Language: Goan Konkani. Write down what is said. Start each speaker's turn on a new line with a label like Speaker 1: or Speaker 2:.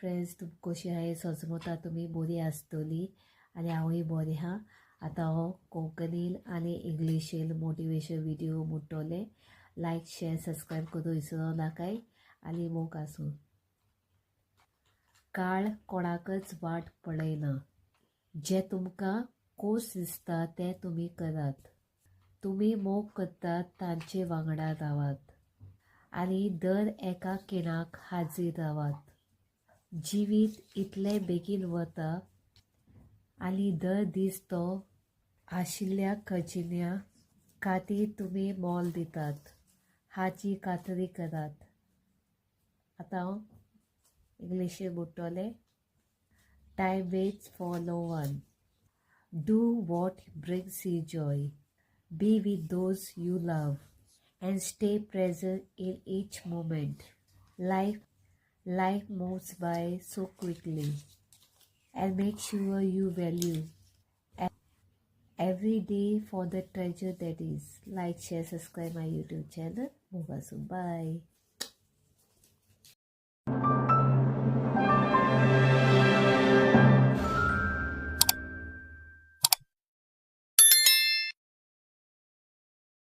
Speaker 1: फ्रेंड्स, तुमी कशी आहाय? सजमता तुमी बरी आसतली आनी हांवूय बरें आहा. आतां हांव कोंकणीन आनी इंग्लिशीन मोटिवेशन विडियो म्हणटलें. लायक, शेअर, सबस्क्रायब करूं विसरूं नाकाय आनी मोग आसूं. काळ कोणाकच वाट पळयना. जें तुमकां खोस दिसता तें तुमी करात. तुमी मोग करतात तांचे वांगडा रावात आनी दर एका खिणाक हाजीर रावात. जिवीत इतलें बेगीन वता आनी दर दीस तो आशिल्ल्या खजिन्या खातीर तुमी मोल दितात हाची खात्री करात. आतां हांव इंग्लिशीन म्हणटलें. Time waits for no one. Do what brings you joy. Be with those you love and stay present in each moment. Life moves by so quickly, and make sure you value every day for the treasure that is. Like, share, subscribe my YouTube channel. Bye.